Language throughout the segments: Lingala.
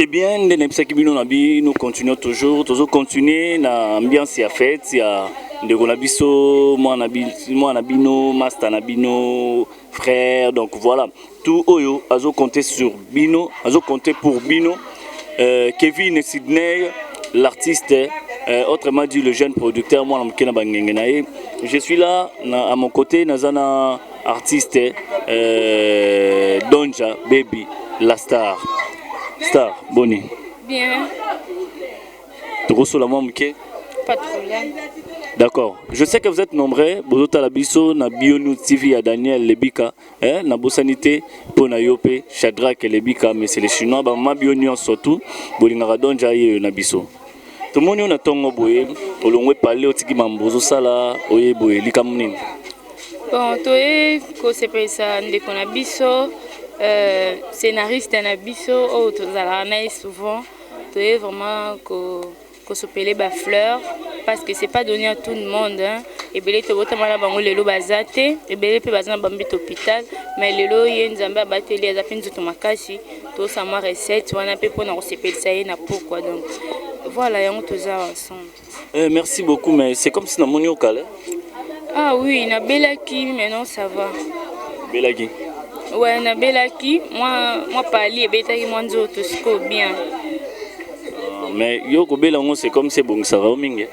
Eh bien, nde nayebisaki bino na bino, continuons toujours, tozocontinue na ambiance ya fête ya ndeko na biso, mwana bino, master na bino, frère. Donc voilà, tout oyo azocompter sur bino, azocompter pour bino, Kevin Sydney, l'artiste, autrement dit le jeune producteur, mwana moke na bangenge na ye. Je suis là na, à mon côté naza na artiste Donja Baby, la star. Star, boni? Bien. Tokosola mwa moke. Pas de problème. D'accord. Je sais que vous êtes nombreux. Bozotala biso na Bionou TV ya Daniel Lebika. Eh, na bosani te mpo na yo mpe Shadrach Lebika, mais c'est les Chinois, bamama bio nyonso surtout bolingaka Donja ye na biso. Tomoni oyo na ntongo boye, olongwe pale, otiki mambo ozosala, oye boye, likambo nini? Bon, toye kosepelisa ndeko na biso, scénariste na biso oyo tozalaka na ye souvent. Toye vraiment kosopele bafleur parce que c'est pas donné à tout le monde, hein. Ebele tobotama na bango, lelo baza te. Ebele mpe baza na bambito hôpital, mais lelo ye Nzambe abateli, aza mpe nzoto makasi. Tosala mwa recette wana mpe mpona kosepelisa ye na pokwa. Donc voilà, yango toza ensemble. Merci beaucoup, mais c'est comme si namoni okala. Ah oui, nabelaki, maintenant ça va. Belaki? Ouais, nabelaki mwa pali ebetaki mwa nzoto, sikoyo bien. Ah, mais yo kobela yango, c'est comme si ebongisaka yo mingi.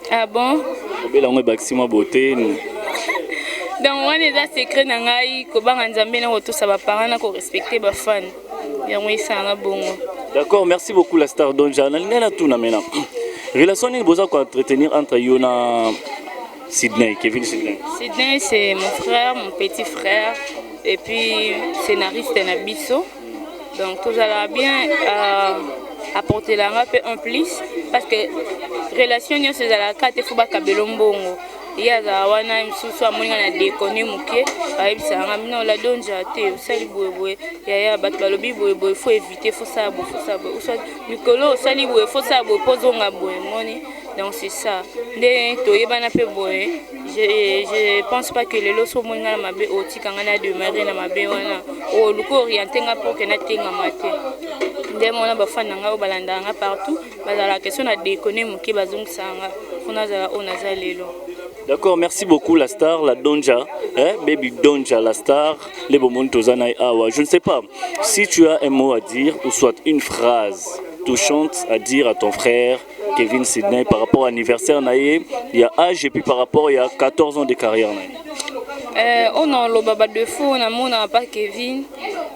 Ah bon? Kobela yango ebakisi mwa beauté. Donc wana eza secret na ngai: kobanga Nzambe na kotosa baparent na korespecte bafan, yango esalanga bongo. D'accord, merci beaucoup la star Donja. Nalingai natuna maintenant, relation nini boza koentretenir entre yo na Sydney, Kevin Sydney? Sydney, c'est mon frère, mon petit frère, et puis scénariste na biso. Donc tozalaka bien, apportelanga mpe en plus, parce que relation nyonso ezalaka te fo bakabelo mbongo. Ye azala wana mosusu amoni nga na déconne moke, ayebisaka nga: "Bino la Donja te, osali boyeboye, yaya, bato balobi boyeboye, faut éviter, faut sala boye, faut sala boye, mikolo osali boye, faut sala boye mpo ozonga boye." Moni, donc c'est ça nde toyebana mpe boye. Je pense pas que lelo so omoni nga na mabe, otika nga na démarre na mabe wana, oluka oriente nga mpo ke natengama te. Nde mona bafani na ngai oyo balandaka nga partout, bazalaka question na déconne moke, bazongisaka nga mpo nazala oyo naza lelo. D'accord, merci beaucoup la star, la Donja, hein, Baby Donja, la star, les bomon tozana awa. Je ne sais pas si tu as un mot à dire ou soit une phrase touchante à dire à ton frère Kevin Sydney par rapport à l'anniversaire na ye, il y a âge et puis par rapport il y a 14 ans de carrière na ye. Oyo na oloba, badefo namonaka pa Kevin,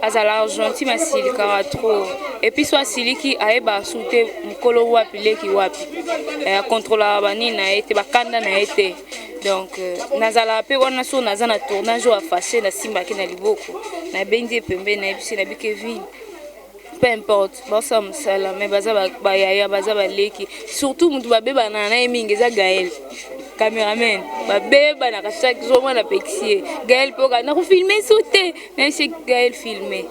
azala gentil, masilikaka trop, et puis so asiliki, ayebaka su te mokolo wapi, leki wapi, akontrolaka banini na ye te, bakanda na ye te. Donc nazalaka mpe wana so naza na tournage oyo afashe, nasimbaki na liboko, nabendi ye pembeni, nayebisi nabi: "Kevin, peu importe basala mosala, mais baza bayaya, baza baleki." Surtout motu babebana na ye mingi eza Gael, cameraman. Babebanaka chaque jour. Mwana apekisi ye Gael mpo oka nakofilme so te, nayesi Gael filme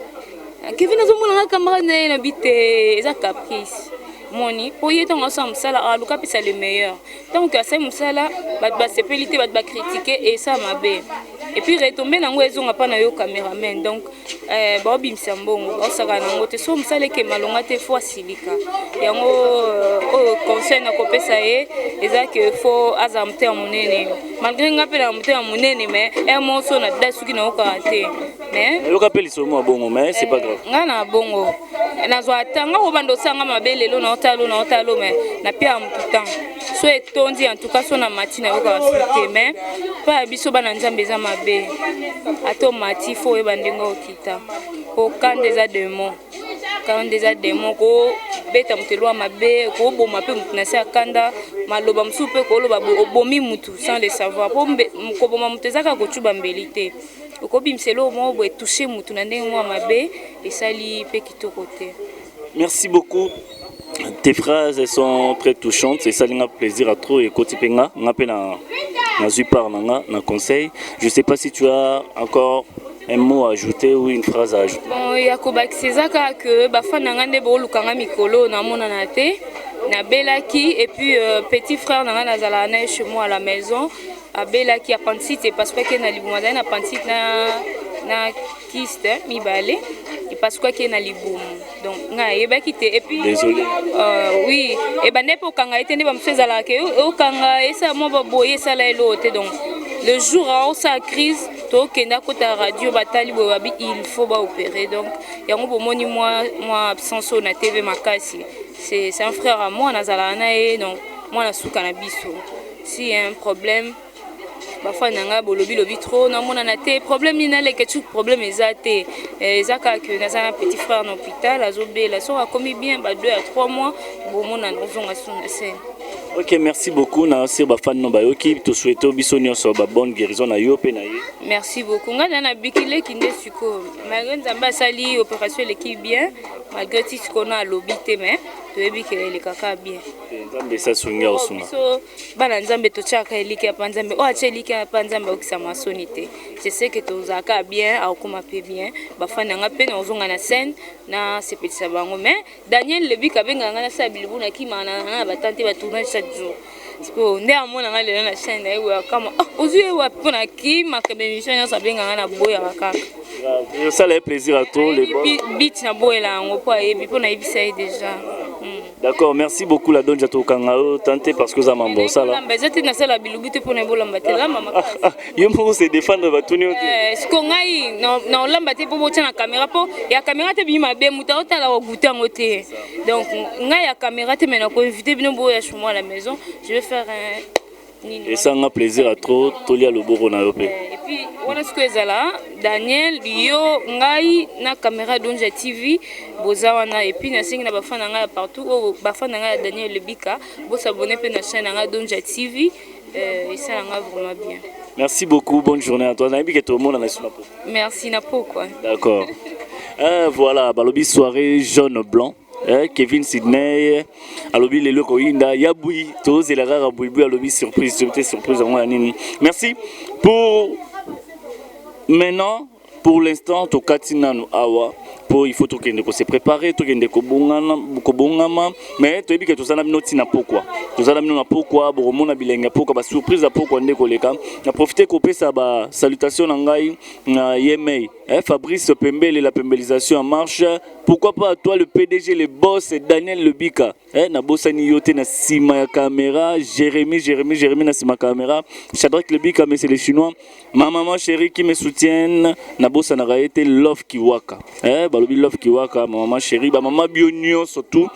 Kevin, azomonanga camarade na ye, nabi te, eza caprice. Moni, mpo ye ntango asala mosala, aluka apesa le meilleur. Ntango ke asali mosala, bato basepeli te, bato bacritique, esala mabe, et puis retombe nango ezonga mpa na yo cameraman. Donc baobimisa mbongo, baosaka nango te. So mosala eke malonga te, fo asilika yango. Oyo conseil na kopesa ye eza ke fo azala motema monene. Malgré nga mpe na motema monene, mais ere moko so na da soki nayokaka te, mais Yoka mpe lisolo mwa bongo, mais c'est pas grave. Nga na bongo nazwa ata nga kobanda osanga mabe lelo, naotalo naotalo, mais napia motu temps so etondi. En tout cas, so na mati, nayokaka su te. Mais mpo ya biso bana Nzambe eza mabe, ata omati, fo oyeba ndenge okita, po kanda eza démon, kanda eza démon. Kobeta moto elwa mabe, koboma mpe motu na se ya kanda, maloba mosusu mpe koloba, obomi motu sans le savoir. Po koboma motu eza kaka kocuba mbeli te, okobimisa eloko moko boye, touche motu na ndenge mwa mabe, esali mpe kitoko te. Merci beaucoup. Tes phrases, elles sont très touchantes et ça m'a plaisir à trop et koti penga nga pe na nazwi part na nga na conseil. Je sais pas si tu as encore un mot à ajouter ou une phrase à ajouter. Bon, ya kobakisa eza kaka ke bafan na nga nde boolukanga mikolo, namonana te, nabelaki. Et puis petit frère na nga nazalaka na ye chez moi à la maison, abelaki appendicite, epasukwaki ye na libumu. Azali na appendicite na kyste mibale, epasukwaki ye na libumu. Donc Ngai ayebaki te. Et puis Désolé. Oui, ebande mpe okanga ye te, nde bamosusu ezalaka okanga, esala mwa baboye, esala eloko te. Donc le jour aosala crise, tokende akota radio, batali boye, babi il faut baopérer. Donc yango bomoni mwa absence oyo na TV makasi. C'est un frère à moi, nazalaka na ye, donc mwana suka na biso. Si un problème, bafani na ngai bolobi lobi trop, namonana te. Problème nini naleka ti? Problème eza te. Eza kaka ke naza na petit frère na hôpital, azobela. Soki akomi bien, ba 2 à 3 mois, bomonana, ozonga su na scène. Ok, merci beaucoup. Na sir bafani no bayoki, tosouhaite biso nyonso ba bonne guérison na yo mpe na ye. Merci beaucoup. Ngai na nabiki leki nde sikoyo, malgré Nzambe asali opération eleki bien, malgré ti sikoyo na alobi te, mais toyebi ke elekaka bien. Nzambe esasungi, aosunga. Biso bana Nzambe totiaka eliki ya pa Nzambe. Oyo atia eliki ya pa Nzambe aokisama soni te. Je sais que tozalaka bien, aokóma mpe bien. Bafani na nga mpe na ozonga na scène, nasepelisa bango. Mais Daniel Lebika abengaka ngai, nasala bilubu, nakimaka na nga na batante, batournage chaque jour. Sikoyo nde amona ngai lelo na chaîne na ye boye, akama: "Ozwi ye wapi?" Mpo nakimaka baémission nyonso abengaka ngai, naboyaka kaka. Osala ye plaisir à trop les bons. Bit naboyela yango mpo ayebi, mpo nayebisa ye déjà. D'accord, merci beaucoup la Donja. Tokanga yo tante parce que oza mambo osala. Bolamba eza te, nasala bilubu te mpona bolamba te, lamba makasi. Yo moko se défendre, batuni yo te. Siko ngai na olamba te mpo botya na caméra, mpo ya caméra te bimi mabe, moto aotala kogoûter yango te. Donc ngai ya caméra te, mais nakoinvite bino boya chez moi à la maison, je vais faire un nini. Esanga plaisir à trop, tolia loboko na yo mpe. Et puis wana sikoyo ezala Daniel, yo, ngai na caméra Donja TV, boza wana. Et puis nasengi na bafan na ngai ya partout oyo, bafan na ngai ya Daniel Lebika, bosabone mpe na chaîne na ngai Donja TV. Esalanga vraiment bien. Merci beaucoup, bonne journée à toi. Nayebi ke tomona na suna po. Merci, na pokwa. D'accord. Voilà, balobi soirée jaune blanc. Kevin Sydney alobi lelo koyinda ya bui, tozela kaka buibui. Alobi surprise te, surprise yango ya nini? Merci pour maintenant. Pour l'instant tokati nanu awa po il faut tokende kose préparer, tokende kobongama. Mais toyebi ke toza na bino ntina pokwa, toza na bino na pokwa, bokomona bilenge ya pokwa, basurprise ya pokwa nde koleka. Na profite kopesa basalutation na ngai na yemei, Fabrice Pembele, la pembelisation en marche. Pourquoi pas à toi le PDG, le boss Daniel Lebika, nabosani yo te. Na nsima ya caméra Jérémy, Jérémy, Jérémy na nsima caméra, Shadrach Lebika, mais c'est les Chinois, ma maman chérie qui me soutiennent. Nabosanaka ye te, Love Kiwaka, balobi Love Kiwaka, ma maman chérie, bamama bio nyonso tout,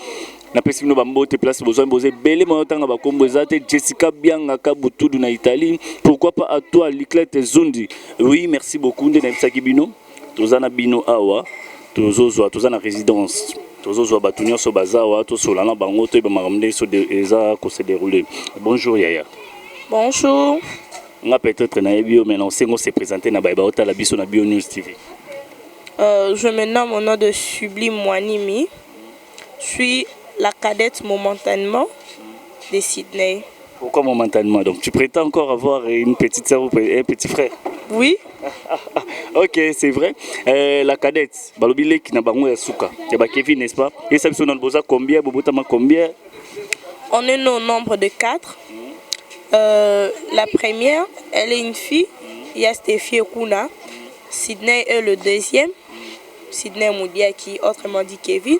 napesi bino bambote place bozwami, boza ebele, moyo otanga bakombo eza te. Jessica Biangaka Butudu na Italie, pourquoi pas à toi Liclete Zundi. Oui, merci beaucoup. Nde nayebisaki bino, toza na bino awa, tozozwa, toza na résidence, tozozwa bato nyonso baza awa, tosola na bango, toyeba makambo ndenge so eza kose dérouler. Bonjour yaya. Bonjour. Nga peut-être nayebi yo, mais na osengo se présenter na bayeba otala biso na Bio News TV. Je me nomme au nom de Sublime Mwanimi. Je suis la cadette momentanément de Sydney. Pourquoi momentanément? Donc tu prétends encore avoir une petite sœur ou un petit frère? Oui. Ok, c'est vrai. La cadette, balobi leki na bango ya suka. Ya ba Kevin, n'est-ce pas? Et ça biso na boza combien, bobotama combien? On est au nombre de quatre. La première, elle est une fille. Il y a Stéphie Kuna. Sydney est le deuxième. Sydney Moudiaki, autrement dit Kevin.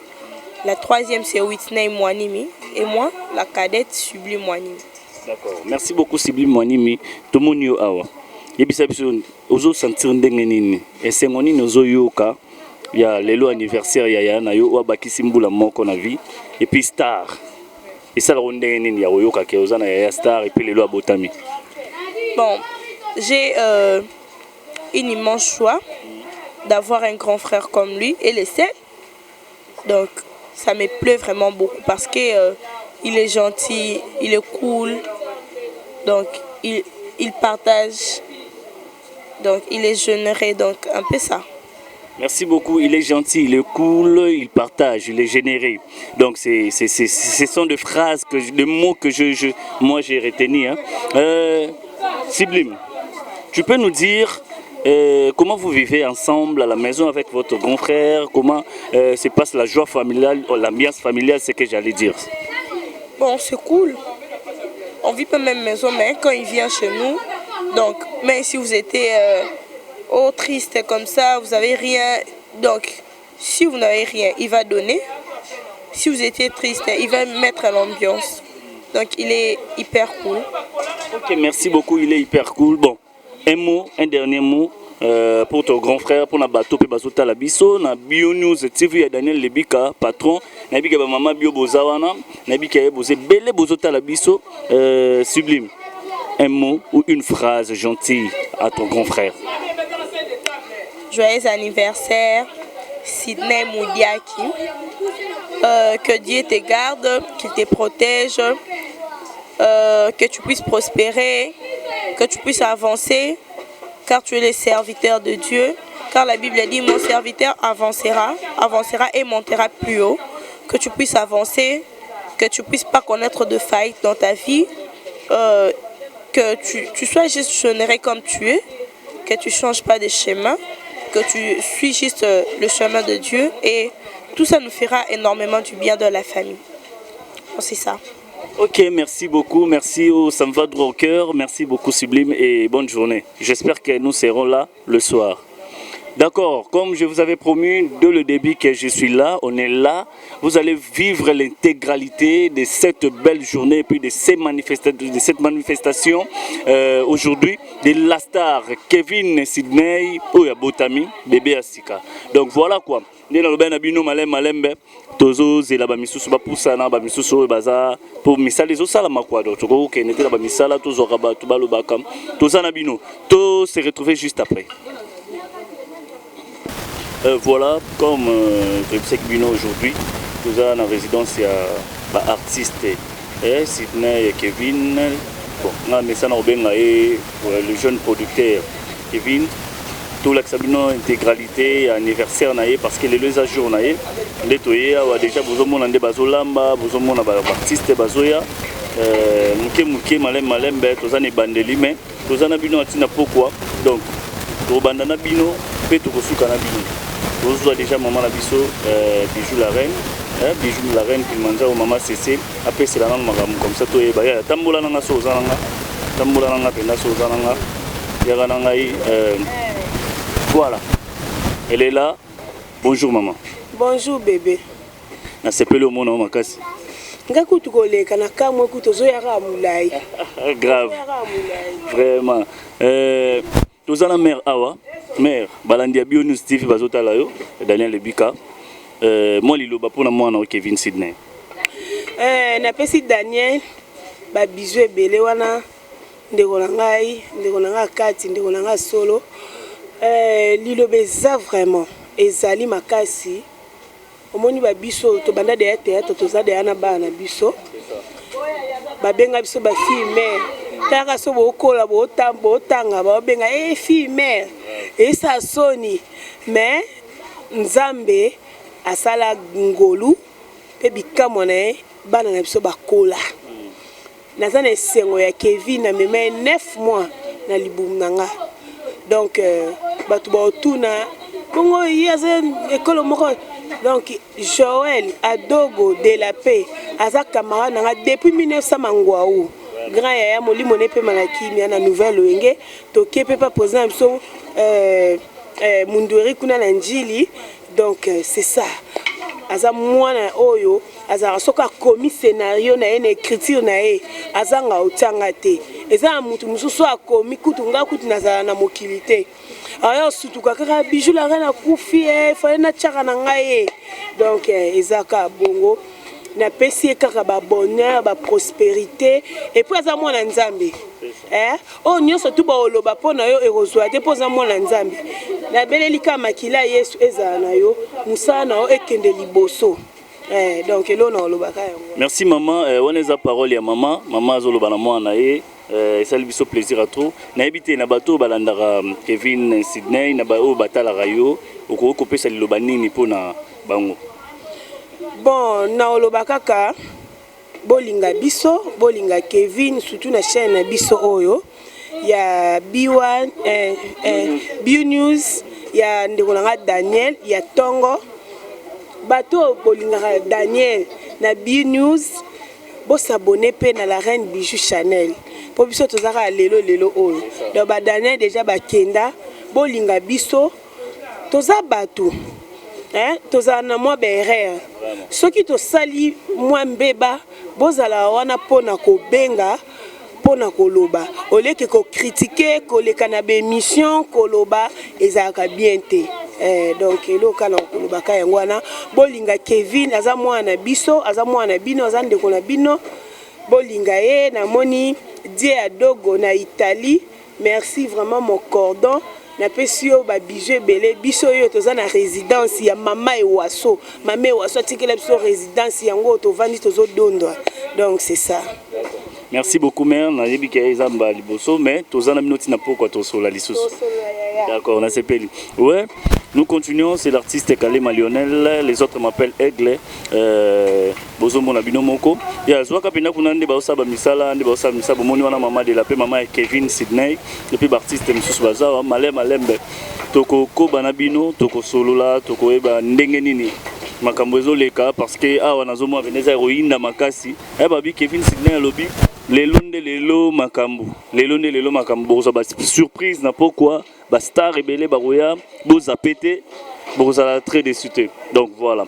La troisième, c'est Whitney Mwanimi. Et moi, la cadette Sublime Mwanimi. D'accord. Merci beaucoup Sublime Mwanimi. Tomoni yo awa. Yebisa biso ozo sentir ndenge nini? Esengo nini ozoyoka ya lelo anniversaire ya ya na yo oyo abakisi mbula moko na vie, et puis star? Esalaka ndenge nini ya koyoka ke oza na yaya star et puis lelo abotami? Bon, j'ai une immense joie d'avoir un grand frère comme lui et le seul. Donc, ça me plaît vraiment beaucoup parce que il est gentil, il est cool. Donc, il partage. Donc, il est généreux. Donc, un peu ça. Merci beaucoup. Il est gentil, il est cool, il partage, il est généreux. Donc, ce sont des phrases, des mots que moi j'ai retenu. Hein. Sublime, tu peux nous dire comment vous vivez ensemble à la maison avec votre grand frère? Comment se passe la joie familiale, l'ambiance familiale, c'est ce que j'allais dire. Bon, c'est cool. On vit pas même maison, mais quand il vient chez nous, donc, même si vous étiez oh, triste comme ça, vous n'avez rien, donc, si vous n'avez rien, il va donner. Si vous étiez triste, il va mettre l'ambiance. Donc il est hyper cool. Ok, merci beaucoup, il est hyper cool. Bon, un mot, un dernier mot pour ton grand frère, pour na bato pe bazotala biso na Bio News TV ya Daniel Lebika, patron. Nayebika ba mama bio boza wana, nayebika ye boze bele bozotala biso sublime. Un mot ou une phrase gentille à ton grand frère. Joyeux anniversaire, Sydney Moudiaki. Que Dieu te garde, qu'il te protège, que tu puisses prospérer, que tu puisses avancer, car tu es le serviteur de Dieu. Car la Bible dit, mon serviteur avancera, avancera et montera plus haut. Que tu puisses avancer, que tu puisses pas connaître de faille dans ta vie, que tu sois juste généré comme tu es, que tu ne changes pas de chemin, que tu suis juste le chemin de Dieu et tout ça nous fera énormément du bien dans la famille. Bon, c'est ça. Ok, merci beaucoup, merci, oh, ça me va droit au cœur, merci beaucoup Sublime et bonne journée. J'espère que nous serons là le soir. D'accord, comme je vous avais promis dès le début que je suis là, on est là. Vous allez vivre l'intégralité de cette belle journée et puis de cette manifestation aujourd'hui de la star Kevin Sydney oyo abotami, bébé Asika. Donc voilà quoi. Nde nalobi na bino malembe malembe, tozozela bamisusu bapusana, bamisusu oyo baza po misala ezosalama quoi. Donc tokokende te na bamisala, tozwaka bato balobaka, toza na bino, to se retrouver juste après. Voilà, comme toyebisaki bino aujourd'hui, toza na résidence ya baartiste Sydney et Kevin. Bon, nga mesana kobenga ye le jeune producteur Kevin. Tolakisa bino intégralité ya anniversaire na ye parce que lelo eza jour na ye nde toye awa. Déjà bozomona nde bazolamba, bozomona baartiste bazoya moke moke, malembe malembe. Toza na ebandeli, mais toza na bino atina pokwa. Donc tokobanda na bino mpe tokosuka na bino. Tozwa déjà mama na biso Bijou la Reine, Bijou la Reine Kilimanjaro, mama Cc apesela nano makambo comme ça toyeba. Yaya, tambola nanga so oza nanga, tambola nanga mpenza so oza nanga, yaka na ngai. Voilà, elle est là. Bonjour maman. Bonjour bébé. Nasepeli omona o makasi. Nga kutu koleka na kamwe kutu ozoyaka ya molai. Grave. Ozoyaka ya molai. Vraiment, toza na mare awa. Mare, balandi ya Bio News TV bazotala yo, Daniel Ebika, mwa liloba mpona mwana o Kevin Sydney. Napesi Daniel babisous ebele wana, ndeko na ngai, ndeko na ngai kati, ndeko na ngai solo. Liloba eza vraiment ezali makasi. Omoni babiso tobanda deya théâtre, toza deya na bana na biso, babenga biso bafille mère. Talaka so bokola, botanga, baobenga e fille mère, esa soni. Mais Nzambe asala ngolu mpe bikamwa na ye, bana na biso bakola. Naza na esengo ya Kevin, amema ye 9 mois na libumu na nga. Donc bato baotuna bongo ye aza ekolo moko. Donc Joël Adogo de la Paix aza camarade na nga depuis 1900 Mangwau, grand yaya, molimo ne mpe na kimia. Na Nouvelle Wenge toke mpe pa président na biso Mundweri kuna na Njili. Donc c'est ça, aza mwana oyo azalaka soki akomi scénario na ye na écriture na ye, azanga otianga te. Eza na mutu mosusu akomi kutu, nga kutu nazala na mokili te, aya osutuka kaka Bijou la Reine akufi, e fale natiaka na ngai ye. Donc eza kaka bongo, napesi ye kaka babonheur, baprospérité et puis aza mwana Nzambe. Oyo nyonso tu baoloba mpo na yo ekozwa te, mpo oza mwana Nzambe. Nabeleli kaka makila ya Yesu ezala na yo, mosala na yo ekende liboso. Donc eloko na olobaka yango. Merci mama. Wana eza parole ya mama. Mama azoloba na mwana na ye, esali biso plaisir ya trop. Nayebi te na bato oyo balandaka Kevin Sydney, na baoyo batalaka yo, okoki kopesa liloba nini mpona bango? Bon, na oloba kaka bolinga biso, bolinga Kevin, surtout na chaîne na biso oyo ya B1 Bio News ya ndeko na nga Daniel ya ntongo. Bato oyo bolingaka Daniel na Bio News, bos'abonner mpe na La Reine Bijou Chanel, mpo biso toza kaka lelo lelo oyo. Donc badaniel déjà bakenda, bolinga biso, toza bato. Hein, tozala na mwa baerreur soki tosali mwa mbeba bozala wana mpo na kobenga mpo na koloba oleke kokritike koleka na baémission koloba ezalaka bien te. Eh, donc eloko kaka na kolobaka yango wana, bolinga Kevin, aza mwana na biso, aza mwana na bino, aza ndeko na bino, bolinga ye. Namoni Die ya Dogo na Italie, merci vraiment mon cordon, napesi yo babisous ebele. Biso oyo toza na résidence ya mama Ewaso, mama Ewaso atikela biso résidence yango, tovandi tozodondwa, donc c'est ça. Merci beaucoup mère, nayebi ke eza mbala liboso, mais toza na bino ntina pokwa tosola lisusu. D'accord, nasepeli. Ouais, nous continuons, c'est l'artiste Kalema Lionel, les autres m'appellent Aigle. Bozomona bino moko ya azwaka mpenza kuna nde baosala bamisala, nde baosala misala. Bomoni wana mama de la paix, mama ya Kevin Sydney, et puis baartiste mosusu baza awa. Malembe malembe tokokoba na bino, tokosolola, tokoyeba ndenge nini makambo ezoleka, parce que awa nazomona pene eza koyinda makasi. Babi Kevin Sydney alobi lelo nde lelo makambo, lelo nde lelo makambo. Bokozwa basurprise na pokwa, bastar ebele bakoya, bozape te, bokozala très déçu te. Donc voilà,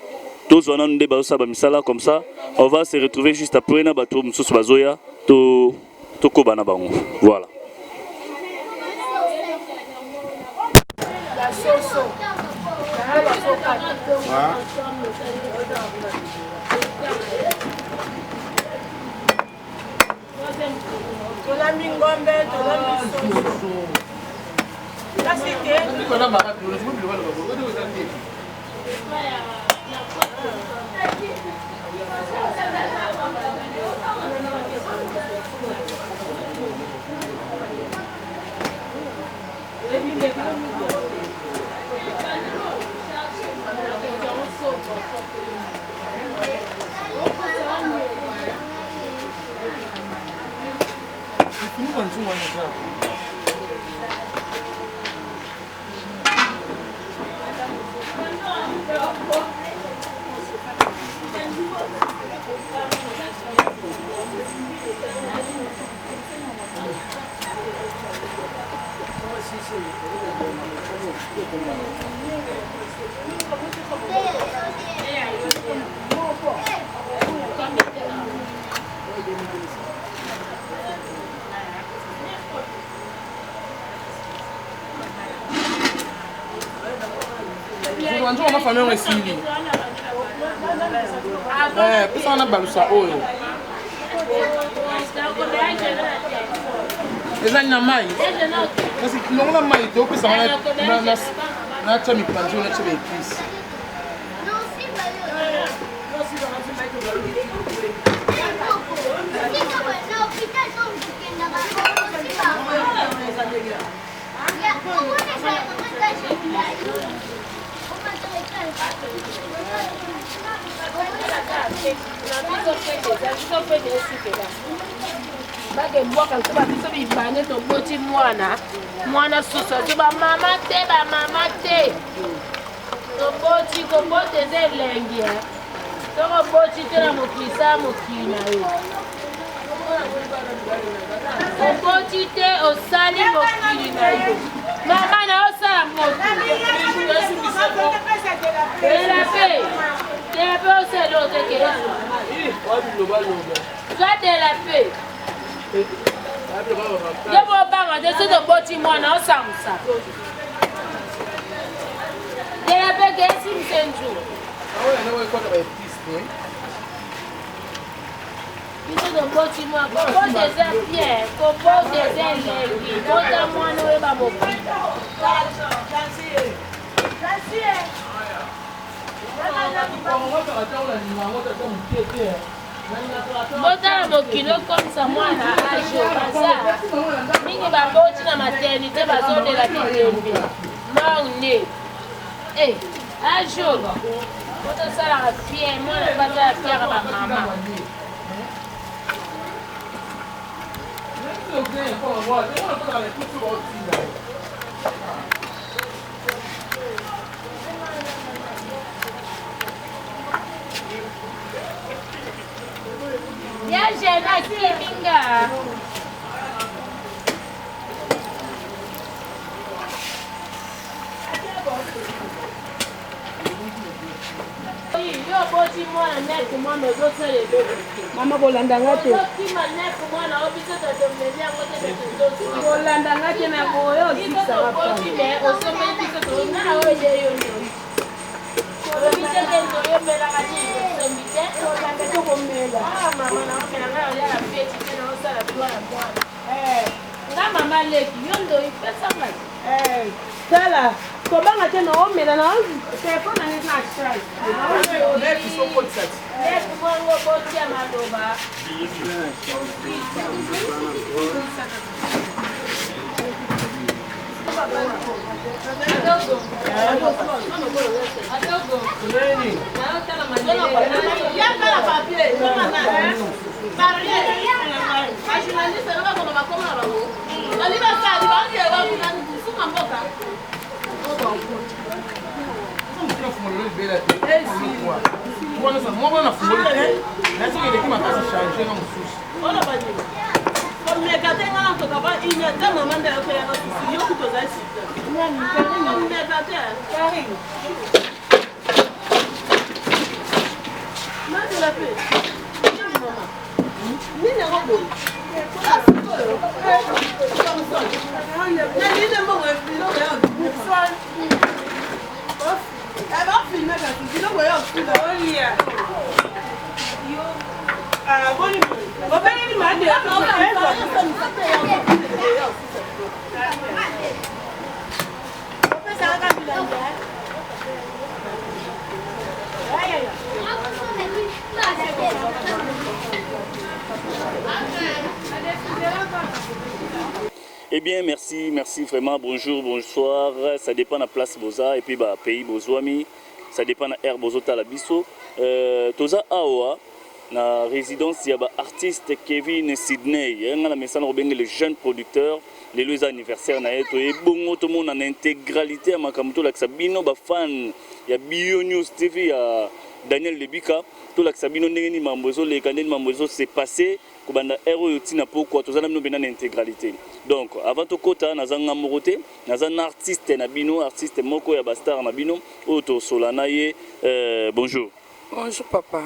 tozwa nanu nde bazosala bamisala, comme ça on va se retrouver juste après na bato mosusu bazoya, to tokoba na bango, voilà. Tolambi ngombe, tolambi soso, kasi te. Nzungu na famille yango esili, pesa wana balusa oyo ezali na mai, kasi longola mai te, opesa wana natya mipanzi oyo, natya baépice. Bakebwaka biso, babiso mibale toboti mwana, mwana susu azo bamama te, bamama te. Toboti, kobota eza elengi, soki oboti te na mokili, sala mokili na yo. Oboti te, osali mokili na yo, mama na yo osala moto delape delape, osala eloko te, ke zwa delape yo bobanga te. Soki oboti mwana, osambusa delape, ke esimisa nzu. Biso toboti mwa, kobota eza bien, kobota eza elengi. Bota mwana, oyeba mokili. Botala mokili, okomisa mwana age, baza mingi baboti na maternité, bazolela bilembe morne age oyo. Otosalaka fier, mwana bazala fier ya bamama. Ya jeune akiminga. Nef mwana ozosala eloko te. Mama kolanda nga te. Ozokima nef mwana o biso totomeli yango te me tozosila. Kolanda nga te na boye Biso ozikisaka toboti me osombeli biso to nga na oyo nde yo ndoyi. Olobi te ke ndoyi omelaka nini osombi te. Kolanda te komela. Ah mama naomela nga olia na feti te naosala droit ya mwana. Nga mama leki yo ndoyi pesa ngai. Eh, tala kobanga te na omela na telefone na ngai na charge. Leki mwango botia maloba. Moko na fungoli te nasoki eleki makasi change na mosusu. Komeka te, nga natoka ba une ata mama nde ayokelaka susi yo kutu ozali sita. Komeka te. Nazela pe mama nini yango boye nalingi mbongo biloko ya bafilme kasi biloko ya osula olia boni obeleli made. Eh bien, merci, merci vraiment. Bonjour, bonsoir. Ça dépend de la place boza et puis bah pays bozwami. Ça dépend de air bozotala biso. Toza awa na résidence ya ba artiste Kevin Sydney. Nga na mesana kobenge le jeune producteur. Lelo eza anniversaire na ye, toye bongo tomona na intégralité ya makambo, tolakisa bino ba fan ya Bio News TV ya Daniel Lebika, tolakisa bino ndenge nini mambo ezoleka, ndenge nini mambo ezo se passer kobanda heure oyo ntina pokwa. Toza na bino mpenza na intégralité. Donc avant tokɔta, naza nga moko te, naza na artiste na bino, artiste moko ya bastar na bino oyo tosola na ye. Bonjour. Bonjour papa.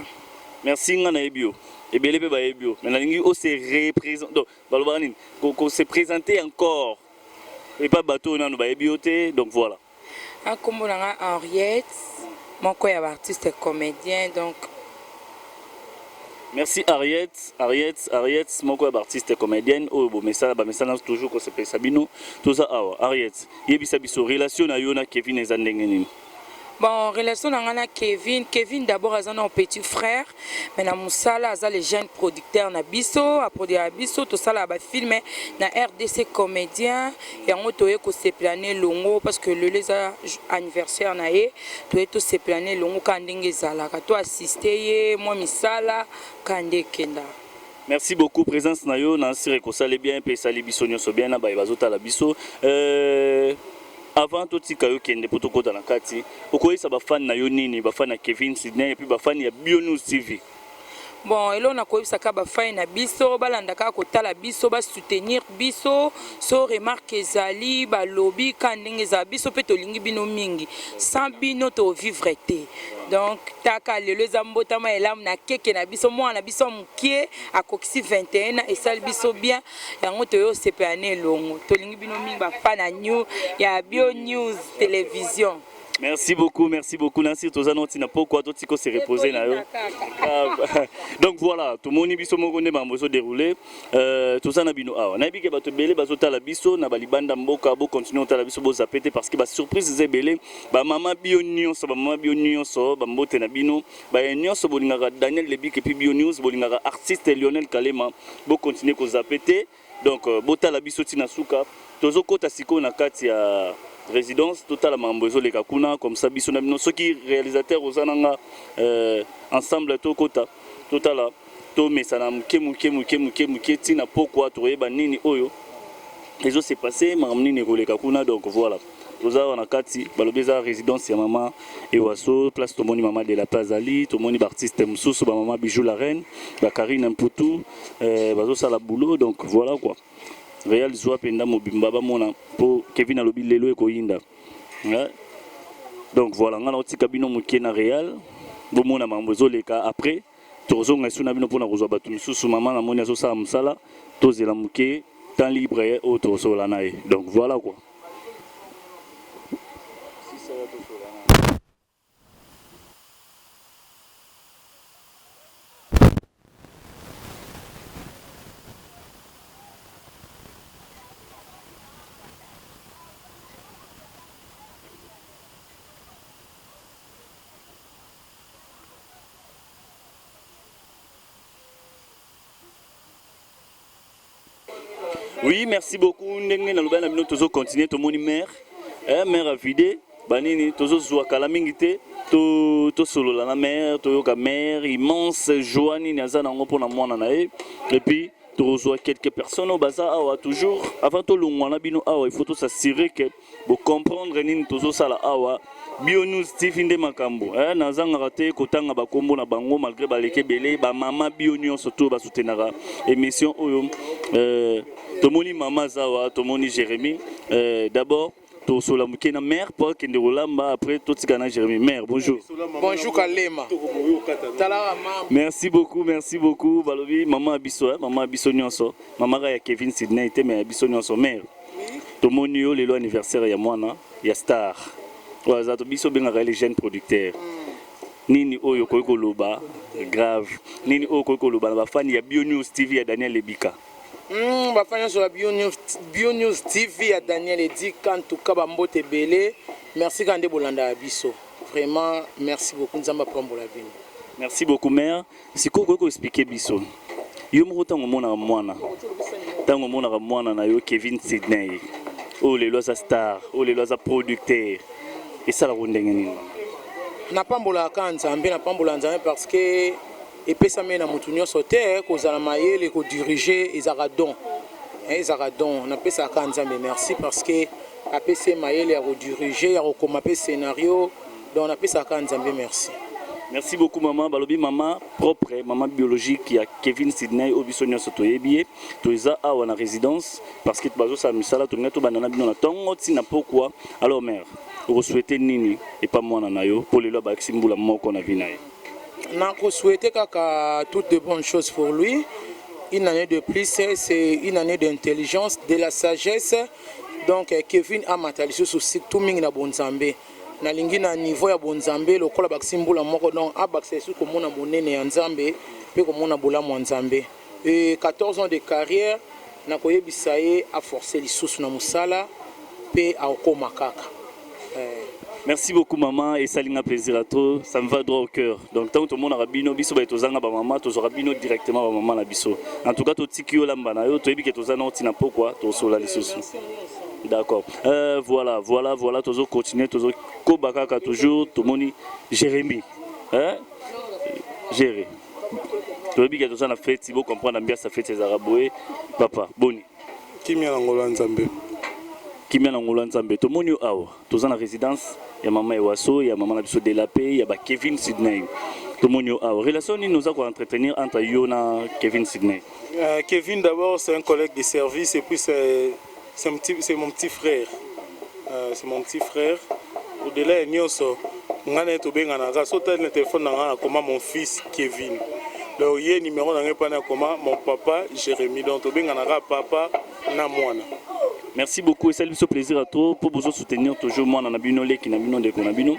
Merci. Nga nayebi yo, ebele mpe bayebi yo, mais nalingi ose représente, donc balobaka nini, ko se présenter encore epa bato oyo nano bayebi yo te. Donc voilà. Nkombo na nga Henriette, moko ya baartiste comédien donc. Merci Ariette, Ariette, Ariette, moko ya baartiste comédienne oyo bomesala, bamesala toujours kosepelisa bino. Toza awa. Ariette, yebisa biso relation na yo na Kevin eza ndenge nini? Bon, relation na nga na Kevin, Kevin d'abord aza na petit frère, mais na mosala aza le jeune producteur na biso, aproduira biso, tosalaka bafilme na RDC Comédien. Yango toye kosepela na elongo parce que lelo eza anniversaire na ye. Toye tosepela na elongo kaka ndenge ezalaka, to assiste ye mwa misala kaka nde ekendaka. Merci beaucoup. Présence na yo na nsire ekosali bien mpe esali biso nyonso bien na baye bazotala biso. Avant totika yo kende mpo tokɔta na kati, okoyesa bafani na yo nini, bafani ya Kevin Sydney et puis bafani ya Bio News TV? Bon, eloko nakoyebisaka bafani na biso, balanda kaka kotala biso, basoutenir biso. So remarque ezali, balobi ka ndenge ezala, biso mpe tolingi bino mingi, sans bino tovivre te. Donc taka lelo eza mbotama elamu na keke na biso, mwana na biso ya mokie akokisi 21 ans, esali biso bien. Yango toye osepela na elongo. Tolingi bino mingi, bafan na new ya Bio News Télévision. Merci beaucoup, merci beaucoup. Nancy, toza noti na pokwa totiko se reposer na yo. Ah, donc voilà, tomoni biso moko nde mambo ezo dérouler. Toza na bino awa. Nayebi ke bato ebele bazotala biso na balibanda mboka, bo continuer otala biso, bozape te parce que ba surprise eza ebele. Ba mama bio nyonso, ba mama bio nyonso, ba mbote na bino, ba nyonso bolingaka Daniel Lebik et puis Bio News, bolingaka artiste Lionel Kalema, bo continuer kozape te. Donc botala biso ntina suka. Tozokota sikoyo na kati ya résidence, totala makambo ezoleka kuna, comme ça biso na bino, soki réalisateur oza nanga ensemble, tokota totala, tomesana moke moke moke moke moke ntina pokwa, tokoyeba nini oyo ezose passe, makambo nini ekoleka kuna. Donc voilà, toza awa na kati, balobi eza résidence ya mama Ewaso, place tomoni mama de la Paix azali, tomoni baartiste mosusu, bamama Bijou la Reine, bakarine Mputu, bazosala boulot. Donc voilà quoi, Réal zwa mpenza mobimba bamona mpo Kevin alobi lelo ekoyinda. Ouais. Donc voilà, nga naotika bino moke na Réal. Bomona makambo ezoleka après tokozonga esu na bino mpona kozwa bato misusu. Mama namoni azosala mosala, tozela moke temps libre oyo tokosolola na ye. Donc voilà quoi. Oui, merci beaucoup. Ndenge naloba na bino, tozo continuer, tomoni mère. Eh, mère a vidé banini, tozozwa kala mingi te, tosolola na mère, toyoka mère immense joie nini aza nango mpona mwana na ye. Et puis tokozwa quelques personnes oyo baza awa toujours. Avant tolongwa na bino awa, il faut tos'assurer que bocomprendre nini tozosala awa. Bio News TV nde makambo, eh, nazangaka te kotanga bakombo na bango malgré baleki ebele. Bamama bio nyonso to basoutenaka émission oyo. Tomoni mama aza, tomoni Jérémie. D'abord tosola moke na mère po akende kolamba, après totika na Jérémie. Mère, bonjour. Bonjour Kalema. Tala mama. Merci beaucoup, merci beaucoup. Balobi mama ya biso, eh, mama ya biso nyonso, mama kaka ya Kevin Sydney te, mais ya biso nyonso. Mère, tomoni yo lelo anniversaire ya mwana ya star oyo aza to biso obengaka ye le jeune producteur. Nini oyo okoki koloba grave, nini oyo okoki koloba na bafani ya Bio News TV ya Daniel Lebika? Bafani nyonso ya Bio News TV ya Daniel Edika, en tout cas bambote ebele. Merci kaka nde bolandaka biso. Vraiment, merci beaucoup. Nzambe apambola bino. Merci beaucoup, mère. Sikoyo okoki koexpliquer biso yo moko, ntango omonaka mwana, ntango omonaka mwana na yo Kevin Sydney oyo lelo aza star, oyo lelo aza producteur, esalaka ndenge nini? Napambolaka kaka Nzambe, napambolaka Nzambe parce que epesami na motu nyonso te kozala mayele kodiriger. Ezalaka don, ezalaka don. Napesaka kaka Nzambe merci parce que apesi ye mayele ya kodiriger, ya kokoma mpe scénario. Donc napesaka kaka Nzambe merci. Merci beaucoup, mama. Balobi mama propre, mama biologique ya Kevin Sydney oyo biso nyonso toyebi ye. Toza awa na résidence parce que bazosala misala, tolingai tobanda na bino na ntongo ntina pokwa. Alors mère, okosouhaiter nini epa mwana na yo mpo lelo abakisi mbula moko na vie na ye? Nakosouhaiter kaka toutes de bonnes choses pour lui. Une année de plus, c'est une année d'intelligence, de la sagesse. Donc Kevin amata lisusu, surtout mingi na bonzambe. Nalingi na niveau ya bonzambe lokola bakisi mbula moko, donc abakisa lisusu komona monene ya Nzambe mpe komona bolamu ya Nzambe. Et 14 ans de carrière, nakoyebisa ye aforce lisusu na mosala mpe akokóma kaka. Merci beaucoup, maman. Esalinga plaisir à toi, ça me va droit au cœur. Donc tant tomonaka bino, biso baye tozanga bamama, tozwaka bino directement bamama na biso. En tout cas totiki yo lamba na yo, toyebi ke toza na ntina pokwa tosola lisusu. D'accord. Voilà, voilà, voilà, tozo continuer, tozo koba kaka toujours, tomoni Jérémy. Hein? Géré. Toyebi ke toza na fête, bo comprendre ambiance ya fête ezalaka boye. Papa, boni? Kimia na ngolo ya Nzambe. Kimia na ngolo ya Nzambe. Tomoni yo awa, toza na résidence ya mama Ewaso, ya mama na biso de la paix, ya ba Kevin Sydney. Tomoni yo awa. Relation nini oza ko entretenir entre yo na Kevin Sydney? Kevin, d'abord, c'est un collègue de service et puis c'est mon petit frère. C'est mon petit frère. Au-delà ya nyonso, ngai na ye tobenganaka. So otali na telefone na ngai, nakoma mon fils Kevin. Donc ye numéro na ngai mpana akoma mon papa Jérémy. Donc tobenganaka papa na mwana. Merci beaucoup, esali biso plaisir à trop mpo bozo soutenir toujours mwana na bino, leki na bino, ndeko na bino.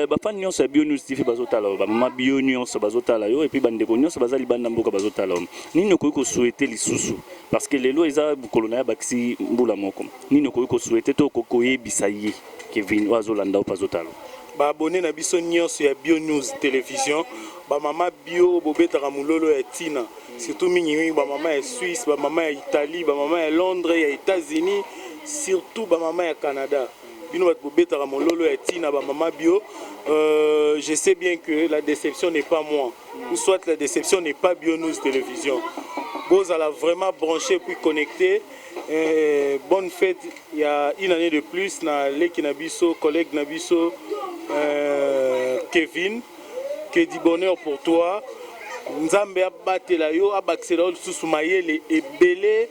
Bafani nyonso ya Bio News TV bazotala yo, bamama bio nyonso bazotala yo, et puis bandeko nyonso baza libanda mboka bazotala yo. Nini okoki kosouhaiter lisusu? Parce que lelo eza mokolo na ye, abakisi mbula moko. Nini okoki kosouhaiter to okoki koyebisa ye Kevin oyo azolanda yo mpe azotala? Baabonnés na biso nyonso ya Bio News Télévision, bamama bio bobetaka mololo ya ntina, surtout mingimingi bamama ya Suisse, bamama ya Italie, bamama ya Londres, ya États-Unis, surtout bamama ya Canada, bino bato bobetaka mololo ya ntina, bamama bio, je sais bien que la déception n'est pas moi ou soit la déception n'est pas Bio News Télévision. Bozala vraiment branché puis connecté. Bonne fête, il y a une année de plus na leki na biso, collègue na biso, Kevin. Que du bonheur pour toi. Nzambe abatela yo, abakisela yo lisusu mayele ebele,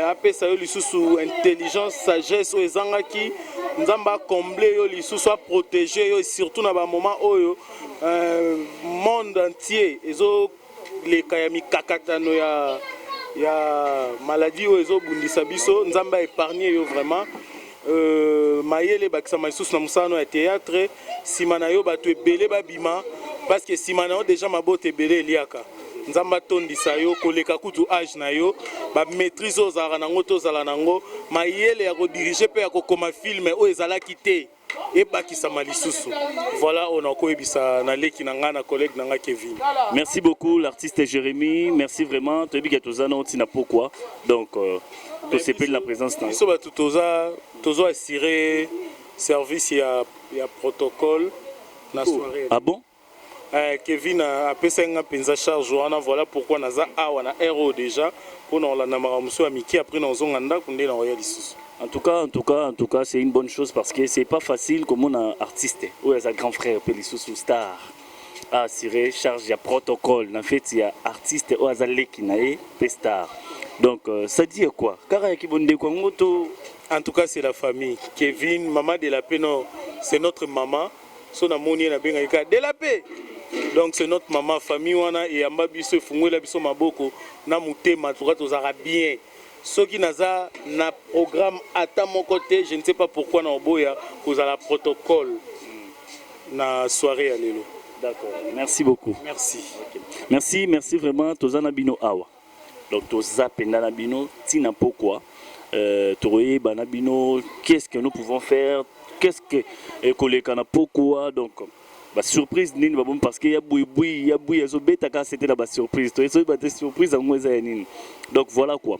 apesa yo lisusu intelligence, sagesse oyo ezangaki. Nzambe acomble yo lisusu, aprotéger yo, surtout na bamoment oyo. Euh, monde entier ezoleka ya mikakatano ya ya maladie oyo ezobundisa biso. Nzambe aépargne yo vraiment. Mayele ebakisama lisusu na mosala no ya théâtre. Nsima na yo bato ebele babima, parce que nsima na yo déjà mabota ebele eliaka. Nzambe atondisa yo koleka kutu age na yo. Bamaîtrise oyo ozalaka nango, tozala nango mayele ya kodiriger mpe ya kokoma film oyo ezalaki te, ebakisama lisusu. Voilà oyo nakoyebisa na leki na ngai, na collègue na ngai Kevin. Merci beaucoup, l'artiste Jérémy. Merci vraiment. Toyebi ke toza na ntina pokwa. Donc tosepeli na présence na yo. Biso bato toza tozo assurer service ya protocole na soirée. Ah bon? Kevin apesaki nga mpenza charge wana. Voilà pourquoi naza awa na heure oyo déjà, mpona kolanda makambo mosusu ya mike. Après nazonga ndako nde nakoya lisusu. En tout cas, en tout cas, en tout cas, c'est une bonne chose parce que c'est pas facile comme on a artiste oyo aza grand frère mpe lisusu star a assuré charge ya protocole na fête ya artiste oyo aza leki na ye mpe star. Donc ça dit quoi? Kaka yaki bondeko yango to? En tout cas, c'est la famille. Kevin, maman de la paix, non, c'est notre maman. So namoni ye, nabengaki kaka de la paix. Donc c'est notre maman. Famille wana eyamba biso, efungwela biso maboko na motema. En tout cas, tozalaka bien. Soki naza na programme ata moko te, je ne sais pas pourquoi na oboya kozala protocole na soirée ya lelo. D'accord, merci beaucoup. Merci. Merci, merci vraiment. Toza na bino awa. Donc toza penda na bino tina pokwa. Tokoyeba na bino qu'est-ce que nous pouvons faire, qu'est-ce que ekoleka na pokwa. Donc ba surprise nini babomi, parce que ya buibui ya bui ezobeta kaka, c'était na ba surprise, toyesoyeba te surprise yango eza ya nini. Donc voilà quoi.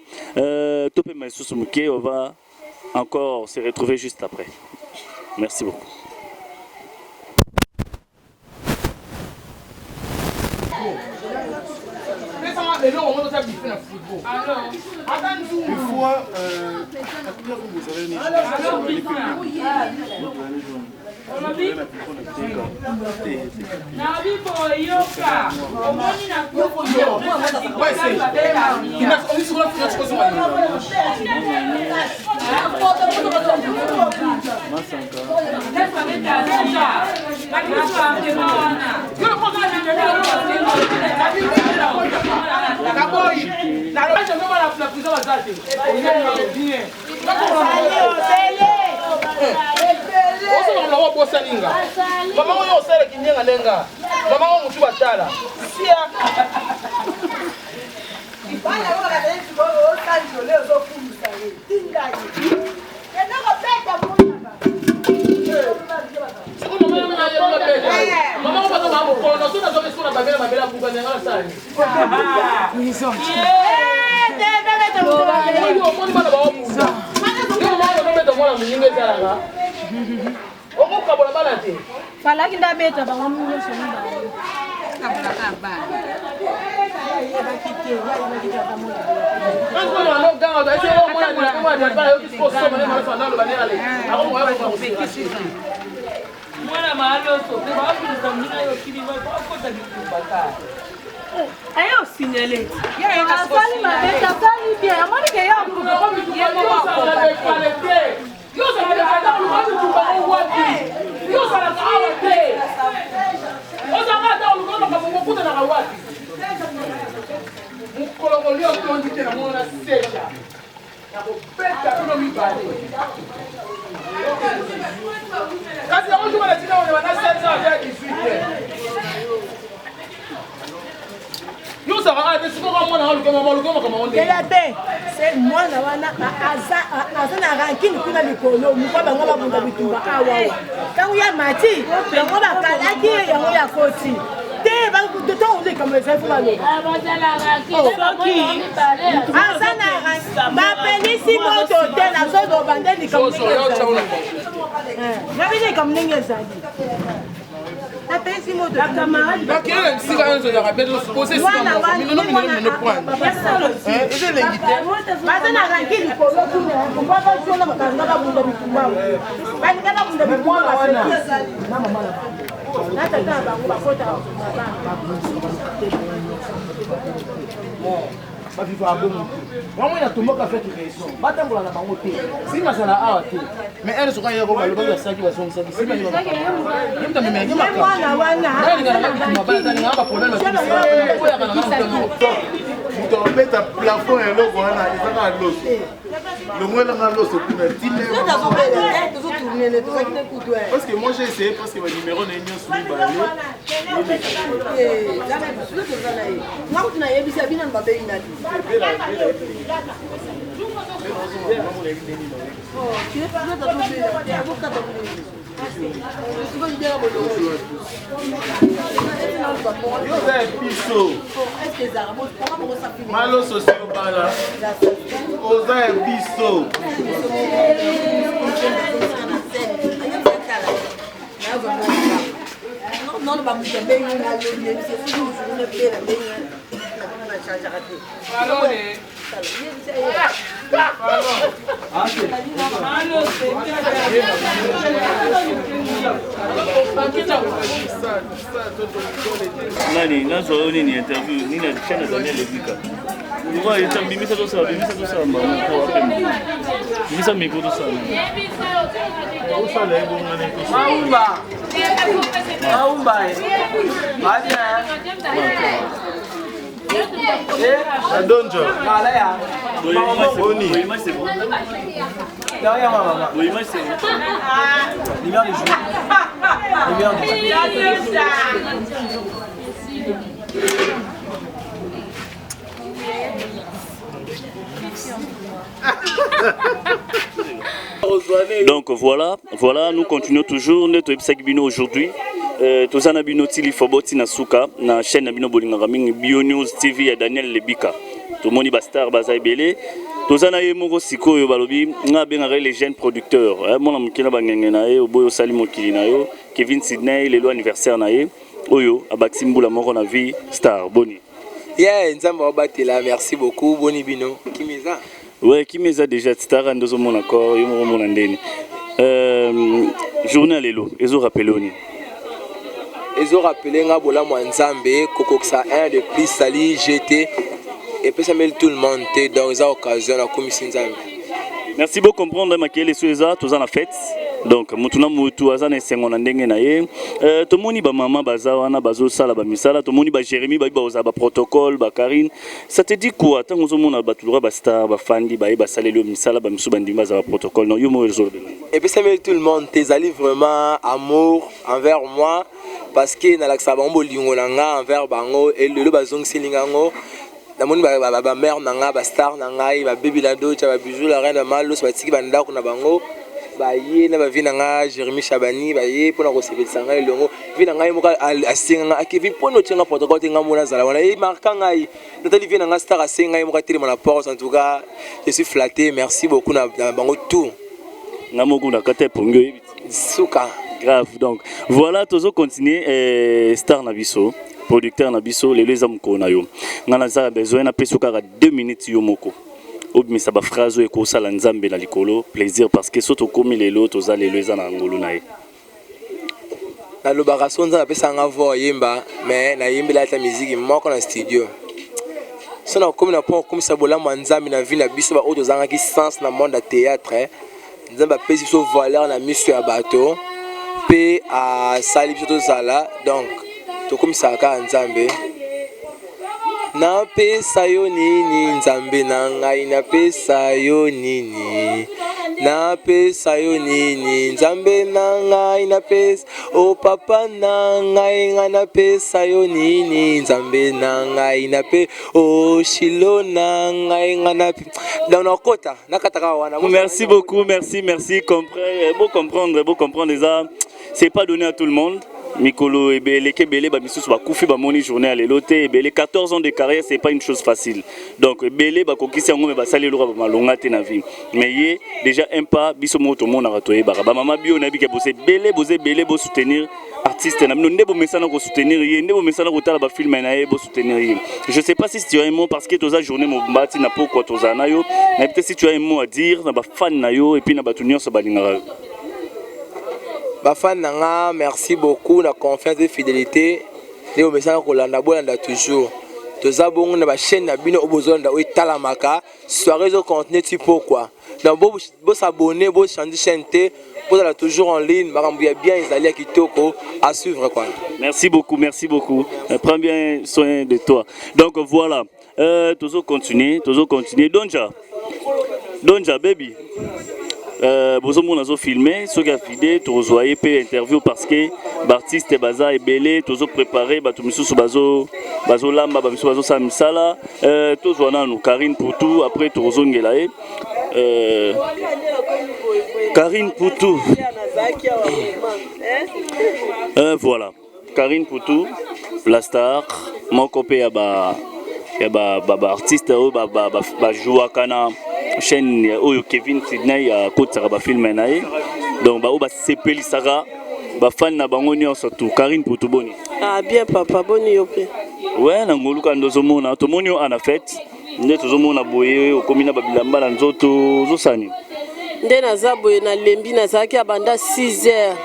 Topema lisusu moke, on va encore se retrouver juste après. Merci beaucoup. Une fois, vous avez Nabi boyoka omoni na Osolola obosaninga mama oyo osalaki nyenga ndenga mama oyo motu batala sia. Bana oyo bazali sikoyo osanjole, ozokumisa ye, tinda ye kende kobeta monaka. Mama oyo baza baa mokolo naso nazoki siko na babela babela buka ndenga nasala oyo. Omoni bana baobunda, yo mama ozobeta mwana moninga, ezalaka okokabola bana te. Falaki ndabeta bango nyonso mibale. Mwana maaloso mpe baobimisa moninga yo okimi, bakota bitumba kaka. Aye osignale asali mabe, asali bien, amoni ke yo. Yo ozalaka oluka bitumba ngo wapi? Yo ozalaka awa te, ozalaka ata oluka makambo ngo okutanaka wapi? Mokolo kolia otondi te, namona na seja nakobeta bino mibale. Kasi yango juma na tina oyo na 7 ans ya 18. Yo ozalaka awa te, sikoka mwana aluka mama aluka makambo yango ndenge. Ela te se mwana wana aza na rankine kuna likolo mokwa bango babunda bitumba awa. Ntango ya mati yango bakalaki ye, yango ya koti te ntango likambo ezali fo baloba aza na bapelisi moto te. Nazoloba nde likambo ndenge ezali, nabi likambo ndenge ezali, napelisi moto. Bakele bisika nyonso ezalaka be pose esika moko minono minono minono point eza elengi te. Baza na ranki likolo kuna mpo bazona balinga babunda bitumba, balinga babunda bitumba na tata na bango bakota. Bavivaka bongo te. Wango na tomboka avec raison. Batambola na bango te. Sima azala awa te. Mais ere soki ayako balobaki basalaki bazongisaki sima ye ye moto amemaki makambo. Nalingaka bituma bana nalingaka baproblème okoyaka na nga moto moto akobeta plafond ya eloko wana eza kaka loso longwelanga loso kuna tine. Parce que moi j'ai essayé presque banuméro na ye nyonso mibale. Yo oza ya biso maloso si obala oza ya biso. Nani nazwa yo nini interview nini ya chaîne ya Daniel Ebika? Lokola eta bimisa tosala, bimisa tosala mbala moko apema. Bimisa micro tosala. Osala ebongana. Maumba. Maumba. Ba bien. Adonjo. Boni. Bon image c'est bon. Derrière moi, maman. Bon image c'est bon. Lumière du jour. Lumière du jour. Donc voilà, voilà, nous continuons toujours nde toyebisaki bino aujourd'hui. Toza na bino ti lifobo ti na suka na chaîne na bino bolingaka mingi, Bio News TV ya Daniel Lebika. Tomoni bastar baza ebele. Toza na ye moko sikoyo balobi nga abengaka ye le jeune producteur. Mwana moke na bangenge na ye oboyi osali mokili na yo. Kevin Sydney, lelo anniversaire na ye oyo abakisi mbula moko na vie. Star, boni? Yeah, Nzambe abatela, merci beaucoup. Boni bino. Kimeza. Ouais, kimi eza déjà star nde ozomona corps yo moko omona ndeni. Journée ya lelo ezorappeler oni? Ezo rappeler nga bolamu ya Nzambe, kokokisa un de plus sali GT epesameli tout le monde te, donc eza occasion nakumisi Nzambe. Merci beaucoup. Comprendre makele so eza toza na fête, donc mutu na mutu aza na esengo na ndenge na ye. Tomoni bamama baza wana bazosala bamisala, tomoni baJérémi babi bakozala baprotocole, bakarine. Ça te dit quoi ntango ozomona bato loka bastar bafandi baye basaleli yo misala, bamisu bandimi bazala baprotocole? Non, yo moko ezolobela. Epesameli tout le monde te, ezali vraiment amour envers moi, parce que nalakisaka bango bolingo na nga envers bango. Lelo bazongiseli nga yango. Namoni bamare na nga, bastar na ngai, babebi na docha, babijou la reine, bamalos batiki bandako na bango, baye na bavi na nga Jérémi Chabani, baye mpona kosepelisa ngai elongo. Vi na ngai moko asenga nga akevi mpona otianga protocole te, ngai mona azala wana emarka ngai. Natali vie na nga star asenga ngai moko atelema na porte. En tout cas je suis flatté, merci beaucoup na bango tout. Nga moko na kata epongi oyebi. Suka. Grave. Donc voilà, tozo continuer. Star na biso, producteur na biso, lelo eza mokolo na yo. Nga naza besoin napesa yo kaka 2 minutes, yo moko obimisa baphrase oyo ekosala Nzambe na likolo plaisir, parce que so tokomi lelo, toza lelo, eza na ngolu na ye. Nalobaka so Nzambe apesaka nga voix oyemba, mais nayembela ata miziki moko na studio. So nakomi na mpo kokomisa bolamu ya Nzambe na vie na biso baoyo tozangaki sens na monde ya théâtre. Nzambe apesi biso valeur na miso ya bato mpe asali biso tozala, donc tokomisaka kaka Nzambe. Napesa yo nini, Nzambe na ngai? Napesa yo nini? Napesa yo nini, Nzambe na ngai? Napesa o papa na ngai, ngai napesa yo nini, Nzambe na ngai? Nape o shilo na ngai, ngai nape. Donc nakota nakata kaka wana. Merci beaucoup, merci, merci. Beau comprendre, beau comprendre eza, c'est pas donné à tout le monde. Mikolo eleki ebele, bamisusu bakufi bamoni journée ya lelo te. Ebele 14 ans de carrière, c'est pas une chose facile. Donc ebele bakokisi yango, me basali eloko bamalonga te na vie, mais ye déjà un pas. Biso moko tomonaka, toyebaka bamama bio, nayebi ke boza ebele, boza ebele. Bosoutenir artiste na bino nde bomesana kosoutenir ye, nde bomesana kotala bafilme na ye, bosoutenir ye. Je sais pas si tu as un mot, parce que toza journée mobimba ntina pokwa tozala na yo. Nayebi te si tu as un mot à dire na bafan na yo et puis na bato nyonso balingaka yo. Bafan na nga, merci beaucoup na confiance et fidélité nde bomesana kolanda, bolanda toujours. Toza bongo na bachaîne na bino oyo bozolanda oyo etalamaka. Soirée ezocontinue ti pokwa. Donc bosabonne, bochange chaîne te, bozala toujours en ligne. Makambo ya bien ezali ya kitoko à suivre quoi. Merci beaucoup, merci beaucoup. Prends bien soin de toi. Donc voilà, toujours continuer, toujours continuer. Donja, Donja baby. Bozomona azofilme soki afide, tokozwa ye mpe interview parce que baartiste baza ebele, tozoprépare bato misusu bazolamba, bamisusu bazosala misala. Tozwa nanu Karine Putu, après tokozongela ye. Karine Putu, voilà, Karine Putu la star, moko mpe ya ba ya ba artiste oyo bajouaka na chaîne oyo Kevin Sydney akotisaka bafilme na ye. Donc baoyo basepelisaka bafani na bango nyonso tu. Karine Putu, boni? Ah bien papa, boni yo mpe? We na ngoluka nde ozomona, tomoni yo ana fête nde tozomona boye, okomi na babilamba na nzoto, ozosani. Nde naza boye, nalembi, nazalaki ya banda 6 heures.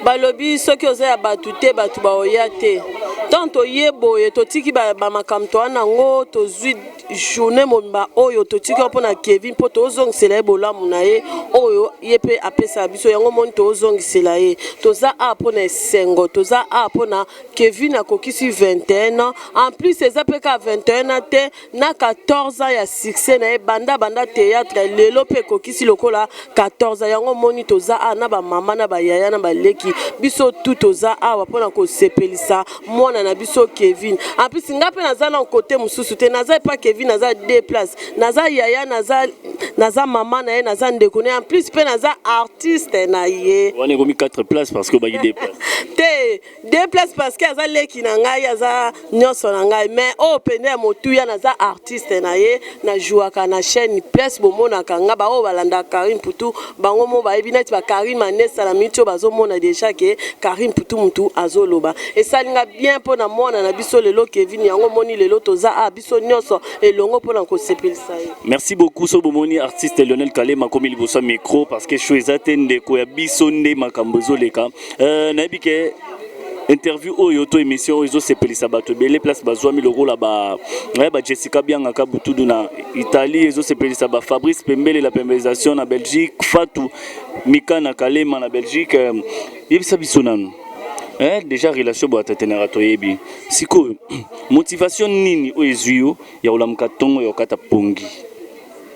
Balobi soki oza ya bato te, bato baoya te. Ntango toye boye, totiki bamakambo toa nango, tozwi journée mobimba oyo totiki mpona mpo na Kevin, mpo tozongisela ye bolamu na ye oyo ye mpe apesaka biso. Yango moni tozongisela ye. Toza a mpo na esengo, toza a mpo na Kevin akokisi 21 ans. En plus eza mpe kaka 21 ans te, na 14 ans ya succès na ye banda banda théâtre, lelo mpe ekokisi lokola 14 ans. Yango moni toza awa na bamama na bayaya na baleki, biso tu toza awa mpona kosepelisa mwana na biso Kevin. En plus nga mpe naza na kote mosusu te, naza epa Kevin, naza deux place, naza yaya, naza mama na ye, naza ndeko na ye, en plus mpe naza artiste na ye. Wana ekomi 4 place parce que obaki deux place. Te, deux place parce que aza leki na ngai, aza nyonso na ngai, mais oyo pene ya motuya, naza artiste na ye, najouaka na chaîne place bomonaka nga. Baoyo balandaka Karine Putu, bango mo bayebi neti bakarine Manesa na miniti oyo bazomona déjà ke Karine Putu mutu azoloba. Esali nga bien mpo na mwana na biso lelo Kevin. Yango moni lelo toza a biso nyonso elongo mpona kosepelisa ye. Merci beaucoup. So bomoni artiste Lionel Kalema akomi liboso ya micro parce que show eza te, ndeko ya biso nde makambo ezoleka. Nayebi ke interview oyo to émission oyo ezosepelisa bato ebele place bazwami, lokola ba ba Jessica Biangaka Butudu na Italie, ezosepelisa ba Fabrice Pembele la pembelisation na Belgique, Fatu Mika na Kalema na Belgique. Yebisa biso nanu, déjà relation boatetenaka, toyebi sikoyo motivation nini oyo ezwi yo ya kolamuka ntongo ya kokata pongi,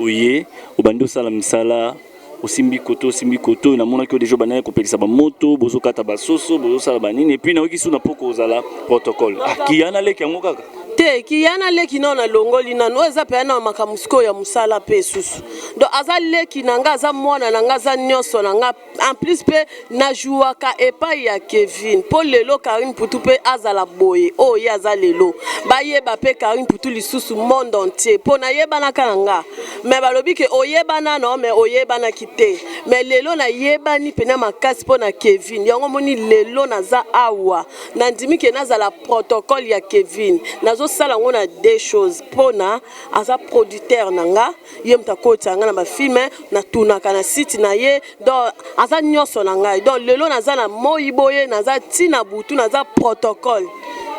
oye obandi osala misala, osimbi koto, osimbi koto. Namonaki oyo deja obandaki kopelisa bamoto, bozokata basoso, bozosala banini, et puis nayoki su na poko ozala protocole. Ah, kiya naleki yango kaka. Te, kiya naleki nao, nalongoli nanu oyo eza mpenza na makambo sikoyo ya mosala mpe esusu. Donc aza leki na nga, aza mwana na nga, aza nyonso na nga. En plus mpe najouaka epai ya Kevin, mpo lelo Karine Putu mpe azala boye oyo ye aza lelo, bayeba mpe Karine Putu lisusu monde entier, mpo nayebanaka na nga, mais balobi ke oyebana no, mais oyebanaki te. Mais lelo nayebani mpena makasi mpo na Kevin. Yango moni lelo naza awa, nandimi ke nazala protocole ya Kevin. Nazosala yango na deux choses: mpona aza producteur na nga, ye moto akotisa nga na bafilme, natunaka na site na ye, donc aza nyonso na ngai. Donc lelo naza na moi boye, naza ntina butu, naza protocole.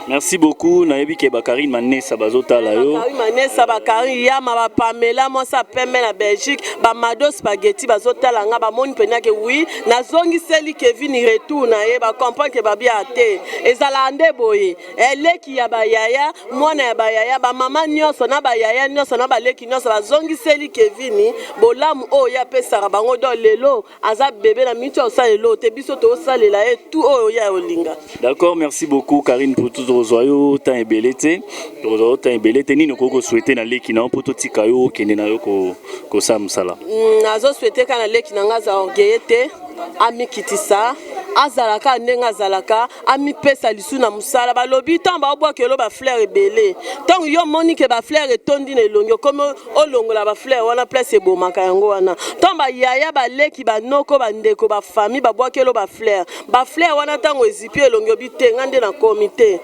Merci beaucoup. Nayebi ke bakarine Manesa bazotala yo. Bakarine Manesa, bakarine Yama, bapamela mwasi apembe na Belgique, bamado Spaghetti bazotala nga. Bamoni mpenza ke oui, nazongiseli Kevin retour na ye. Bacomprendre ke babia te, ezalaka nde boye, eleki ya bayaya, mwana ya bayaya, bamama nyonso na bayaya nyonso na baleki nyonso bazongiseli Kevin bolamu oyo ye apesaka bango. Donc lelo aza bebe na miniti, osalela oyo te, biso tosalela ye tout oyo ye olinga. D'accord, merci beaucoup Karine pour tout. Tokozwa yo temps ebele te, tokozwa yo temps ebele te. Nini okoki kosouhaiter na leki na yo mpo totika yo okende na yo kosala mosala? Nazosouhaiter kaka na leki na nga aza orgueil te, amikitisa, azalaka ndenge azalaka, amipesa lisu na mosala. Balobi ntango baobwaka elo bafleur ebele, ntango yo omoni ke bafleur etondi na elongi, okomi olongola bafleur wana, place ebomaka yango wana. Ntango bayaya, baleki, banoko, bandeko, bafamille babwaki elo bafleur, bafleur wana ntango ezipi elongi, obi te, nga nde nakomi te.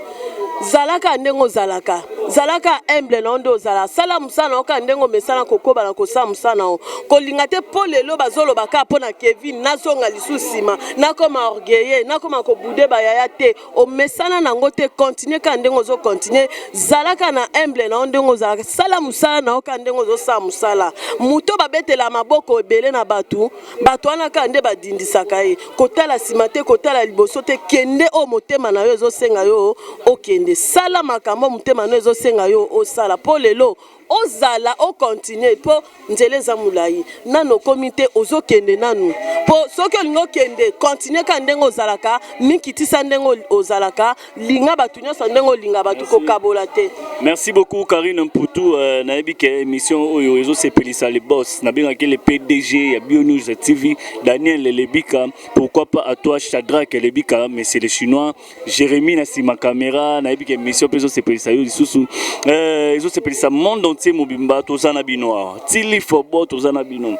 Zalaka ndenge ozalaka. Zalaka humble na yo nde ozala. Sala mosala na yo kaka ndenge omesana kokoba na kosala mosala na yo. Kolinga te mpo lelo bazoloba kaka mpo na Kevin, nazonga lisusu nsima, nakoma orgueilleux, nakoma koboude ba yaya te. Omesana na yango te, continuer kaka ndenge ozo continuer. Zala kaka na humble na yo ndenge ozalaka. Sala mosala na yo kaka ndenge ozosala mosala. Moto babetela maboko ebele na bato, bato wana kaka nde badindisaka ye. Kotala nsima te, kotala liboso te, kende oyo motema na yo ezosenga yo okende. Sala makambo motema na yo ezosenga yo osala mpo lelo ozala o continuer mpo nzela eza molai, nanu okomi te, ozokende nanu. Mpo soki olingi okende, continuer kaka ndenge ozalaka, mikitisa ndenge ozalaka, linga bato nyonso ndenge olinga bato, kokabola te. Merci beaucoup Karine Mputu, nayebi ke émission oyo ezosepelisa le boss, nabengaki le PDG ya Bio News TV, Daniel Lebika, pourquoi pas à toi Shadrach Lebika, monsieur le chinois, Jérémie na sima caméra, nayebi ke émission pe ezosepelisa yo lisusu, ezosepelisa monde entier mobimba, toza na bino awa, tili fobo toza na bino,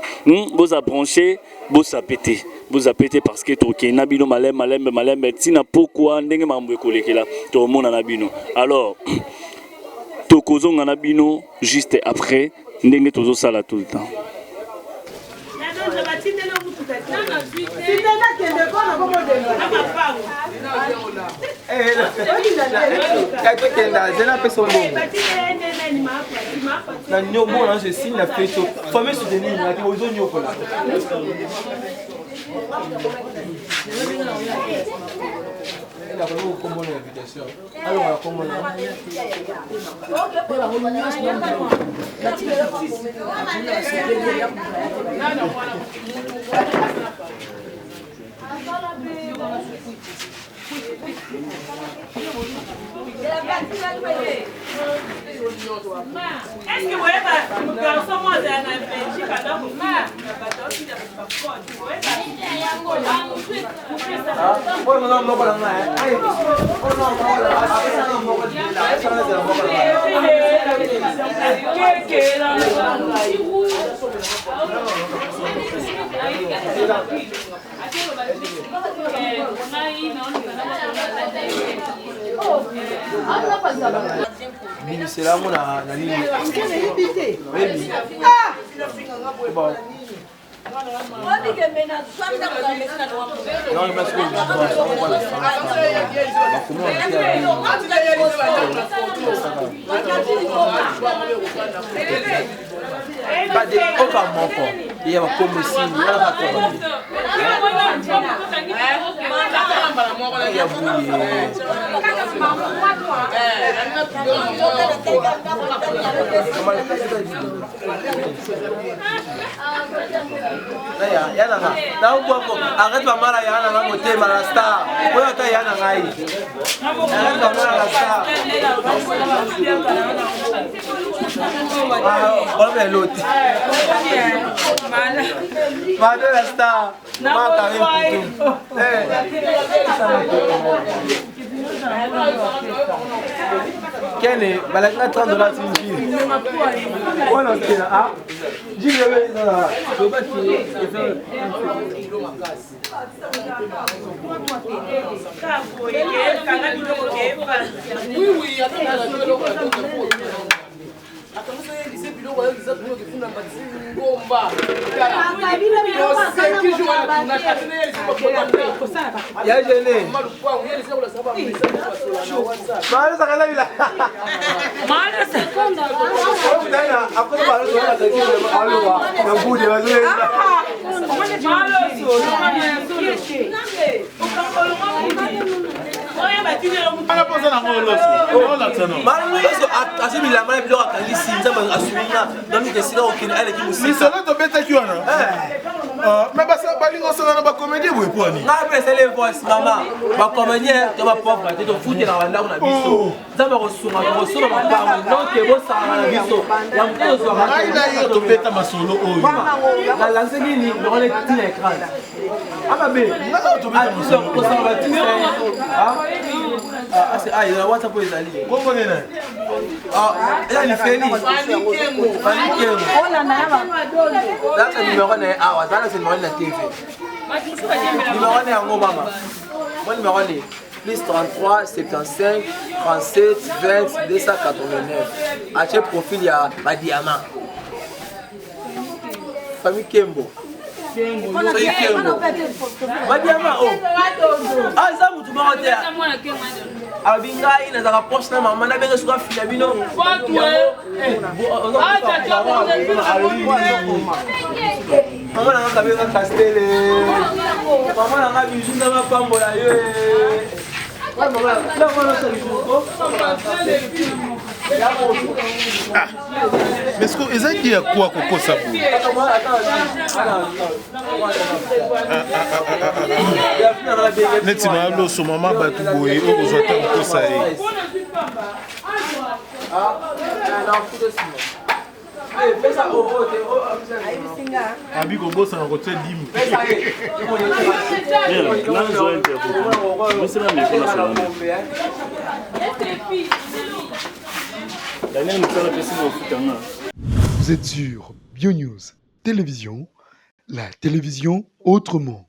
boza branché, bosape te, bozape te parce que tokende na bino malembe malembe malembe ntina pokwa ndenge makambo ekolekela tokomona na bino. Alors tokozonga na bino juste après ndenge tozosala tout le temps. Tokenda zela apesa mbongo na nyongo na je signe na feto famille soutenir ngaki ozonyokola nakoki kokombo na invitation alongola kombo na Est-ce que boyeba garçon moko azala na Belgique aza kofina bato aotinda bato bacode boyeba Bimisela yango na nini oyebi bon. Bade oka moko ya bakombo esili wana kaka ya buye. Ya nanga naobwako arrête bamala ya nanga motema la star oyo ata ya na ngai arrête bamala la star oloba eloti mado la star makare mputu kene balaki nga 30 dollars ti njili wana okena a njili Oui, oui, attends, akangisayebise biloko ayebisa biloko efunda matisi ngomba ya gene Maloloso azwi bilamba na biloko akangisi nzambe asungi nga naluka esika kokende aleki mosika lisolo tobetaki wana mais balinga osala na bacomédien boye po ani ngai mpe esali voice mama bacomédien to bapauvre te tofutelaka bandako na biso nzambe akosunga tokosomba mapango noke bosangana na biso ya moke tozwaka ngai na yo tobeta masolo oyo nalanse nini lokole tina écran amabe kosanga batiste eza whatsapp oyo ezali kombo nini eza lifeli falikengo zalaka numero na ye awa zalaka numero na tv numero na yango mama mwa numero ne. Plus 33 75 37 20 289. Atie profil ya ba diamant. Famille Kembo. Soki Kembo. Ba diamant oh. Ah za mutu moko te. Alobi ngai nazalaka proche na mama nabenge soki afila bino. Mama na nga kabenga kastele. Mama na nga bizu nzambe apambola ye. Ah, mais ce que eza di ya kwa kokosa boye neti maloso mama bato boye okozwa ta kokosa ye. Abi kobosana kotia dime. Vous êtes sur BioNews Télévision, la télévision autrement.